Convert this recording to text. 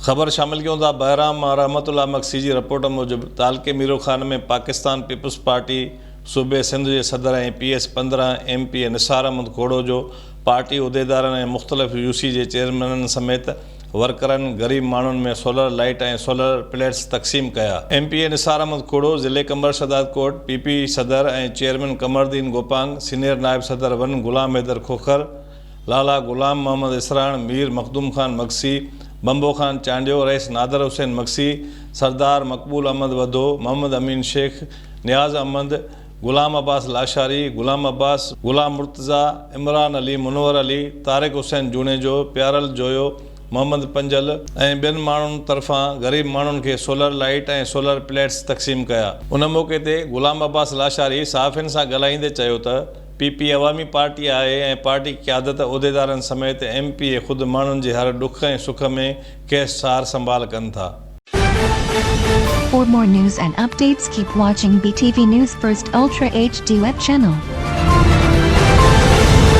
خبر شامل ڪيون ٿا بهرام مان رحمت الله مگسي جي رپورٽ موجب تعلقي ميرو خان ۾ پاڪستان پيپلز پارٽي صوبي سنڌ جي صدر ۽ پي ايس 15 ايم پي اي نثار احمد کوڙو جو پارٽي عهديدارن ۽ مختلف يو سي جي چيئرمينن سميت ورڪرن غريب ماڻهن ۾ سولر لائيٽ ۽ سولر پليٽس تقسيم ڪيا. M P A Nisar Ahmed Khuhro, ضلعي قمبر شهدادڪوٽ، پي پي صدر ۽ چيئرمين قمرالدين گوپانگ، سينيئر نائب صدر ون غلام حيدر کوکر، لالا غلام محمد اسراڻ، مير مخدوم خان مگسي، بمبو خان چانڊيو، رئيس نادر حسين مگسي، سردار مقبول احمد وڌو، محمد امين شيخ، نياز احمد، غلام عباس لاشاري، غلام عباس، غلام مرتضيٰ، عمران علي، منور علي، طارق حسين جوڻيجو، پيارل جويو، محمد پنجل ۽ ٻين ماڻهن طرفان غريب ماڻهن کي سولر لائيٽ ۽ سولر پليٽس تقسيم ڪيا. ان موقعي تي غلام عباس لاشاري صحافين سان ڳالهائيندي چيو ته پي پي عوامي پارٽي آهي ۽ پارٽي قيادت عهديدارن سميت ايم پي اي خود ماڻهن جي هر ڏک ۽ سک ۾ کيس سار سنڀال ڪن ٿا. For more news and updates keep watching BTV News First Ultra HD web channel.